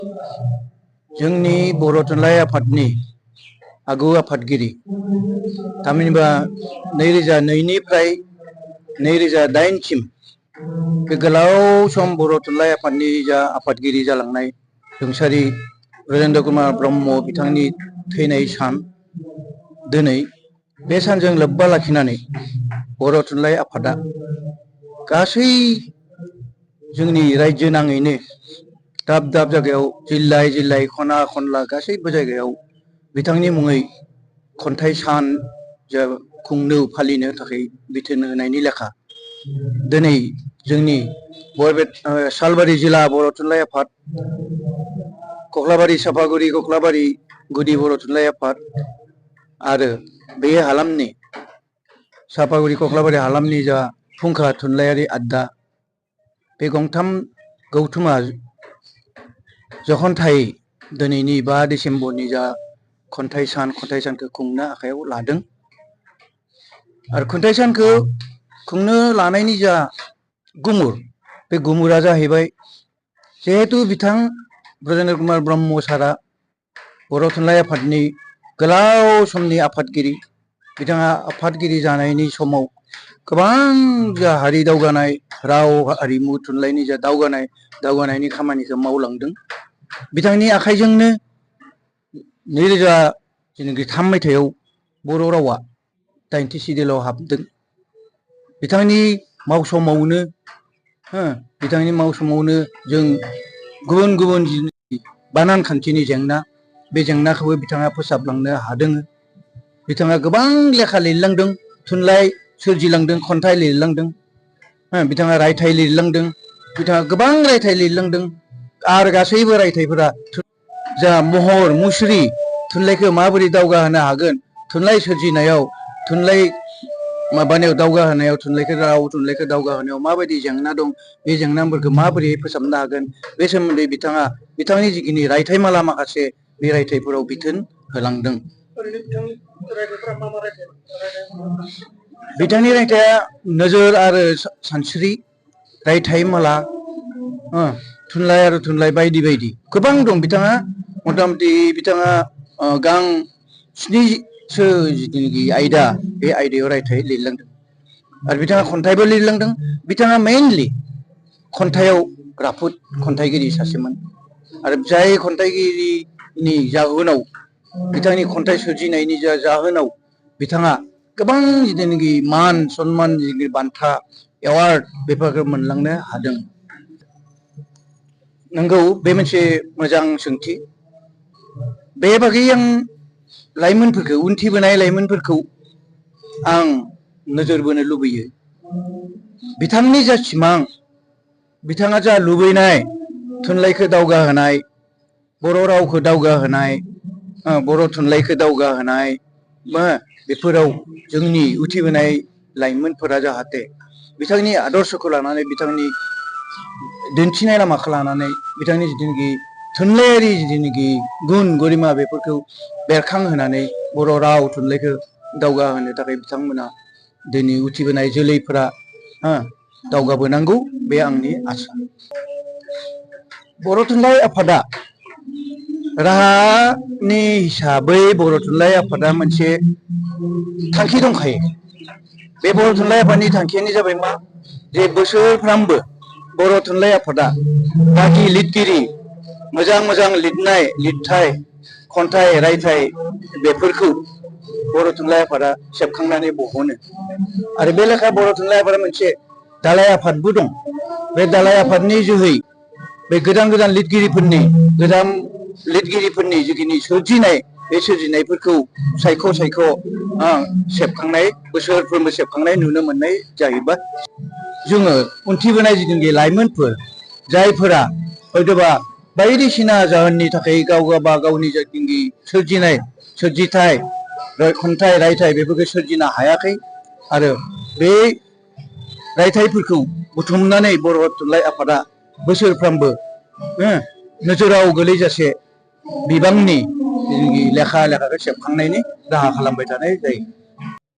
जोंनि बर' थुनलाइ आफादनि आगु आफादगिरि थामहिनबा 2002 निफ्राय 2008 सिम बे गोलाव सम बर' थुनलाइ आफादनि जा आफादगिरि जालांनाय रुंसारि ब्रजेन्द्र कुमार ब्रह्म बिथांनि थैनाय सान दिनै बे सानजों लोब्बा लाखिनानै बर' थुनलाइ आफादा गासै जोंनि रायजो नाङैनो दाब दाब जायगायाव जिल्लाय खना खनला गासैबो जायगायाव बिथांनि मुङै खन्थाइ सान जा खुंनो फालिनो थाखाय बिथोन होनायनि लेखा दिनै जोंनि सालबारि जिल्ला बर' थुनलाइ आफाद कख्लाबारि सापागुरि कख्लाबारि गुदि बर' थुनलाइ आफाद आरो बे हालामनि सापागुरि कख्लाबारि हालामनि जा फुंखा थुनलाइयारि आड्डा बे गंथाम गौथुमा जखनथाय दिनैनि 5 डिसेम्बरनि जा खन्थाइ सानखौ खुंनो आखायाव लादों आरो खन्थाइ सानखौ खुंनो लानायनि जा गुमुर बे गुमुरा जाहैबाय जिहेतु बिथां ब्रजेन्द्र कुमार ब्रह्म सारा बर' थुनलाइ आफादनि गोलाव समनि आफादगिरि बिथाङा आफादगिरि जानायनि समाव गोबां जा हारि दावगानाय राव हारिमु थुनलाइनि जा दावगानायनि खामानिखौ मावलांदों बिथांनि आखाइजोंनो 2003 मायथाइयाव बर' रावा 80 सिडिउलाव हाबदों बिथांनि मावसोमावनो जों गुबुन गुबुन बानान खान्थिनि जेंना बे जेंनाखौबो बिथाङा फोसाबलांनो हादों बिथाङा गोबां लेखा लिरलांदों थुनलाइ सोरजिलांदों खन्थाइ लिरलांदों बिथाङा रायथाइ लिरलांदों बिथाङा गोबां रायथाइ लिरलांदों आरो गासैबो रायथाइफोरा जा महर मुस्रि थुनलाइखौ माबोरै दावगाहोनो हागोन थुनलाइ सोरजिनायाव थुनलाइ माबानायाव दावगाहोनायाव थुनलाइखौ राव थुनलाइखौ दावगाहोनायाव माबायदि जेंना दं बे जेंनाफोरखौ माबोरै फोसाबनो हागोन बे सोमोन्दै बिथाङा बिथांनि जिखिनि रायथाइमाला माखासे बे रायथाइफोराव बिथोन होलांदों बिथांनि रायथाइया नोजोर आरो सानस्रि रायथाइमाला थुनलाइ आरो थुनलाइ बायदि बायदि गोबां दं बिथाङा मथा-मथि बिथाङा गां 7सो जिथुनाखि आयदा बे आयदायाव रायथाइ लिरलांदों आरो बिथाङा खन्थाइबो लिरलांदों बिथाङा मेइनलि खन्थाइयाव राफोद खन्थाइगिरि सासेमोन आरो जाय खन्थाइगिरिनि जाहोनाव बिथांनि खन्थाइ सोरजिनायनि जाहोनाव बिथाङा गोबां जिथुनाखि मान सन्मान बान्था एवार्ड बेफोरखौ मोनलांनो हादों नंगौ बे मोनसे मोजां सोंथि बे बागै आं लाइमोनफोरखौ उनथिबोनाय लाइमोनफोरखौ आं नोजोर बोनो लुबैयो बिथांनि जा सिमां बिथाङा जा लुबैनाय थुनलाइखौ दावगाहोनाय बर' रावखौ दावगाहोनाय बर' थुनलाइखौ दावगाहोनाय बेफोराव जोंनि उथिबोनाय लाइमोनफोरा जाहाथे बिथांनि आदर्शखौ लानानै बिथांनि दिन्थिनाय लामाखौ लानानै बिथांनि जिथुनाखि थुनलाइयारि जिथुनाखि गुन गरिमा बेफोरखौ बेरखांहोनानै बर' राव थुनलाइखौ दावगाहोनो थाखाय बिथांमोना दिनै उथिबोनाय जोलैफोरा दावगाबोनांगौ बे आंनि आसा बर' थुनलाइ आफादा राहानि हिसाबै बर' थुनलाइ आफादा मोनसे थांखि दंखायो बे बर' थुनलाइ आफादनि थांखियानो जाबाय मा जे बोसोरफ्रामबो बर' थुनलाइ आफादा बाखि लिरगिरि मोजां लिरनाय लिरथाय खन्थाइ रायथाइ बेफोरखौ बर' थुनलाइ आफादा सेबखांनानै बहनो आरो बे लेखा बर' थुनलाइ आफादा मोनसे दालाय आफादबो दं बे दालाय आफादनि जोहै बे गोदान लिरगिरिफोरनि जिखिनि सोरजिनाय बे सोरजिनायफोरखौ सायख' सेबखांनाय बोसोरफ्रोमबो सेबखांनाय नुनो मोननाय जायोबा जोङो उनथिबोनाय जिथुनाखि लाइमोनफोर जायफोरा हयतोबा बायदिसिना जाहोननि थाखाय गावनि जिथुनाखि सोरजिथाय खन्थाइ रायथाइ बेफोरखौ सोरजिनो हायाखै आरो बे रायथाइफोरखौ बुथुमनानै बर' थुनलाइ आफादा बोसोरफ्रोमबो नोजोराव गोलैजासे बिबांनि लेखाखौ सेबखांनायनि राहा खालामबाय थानाय जायो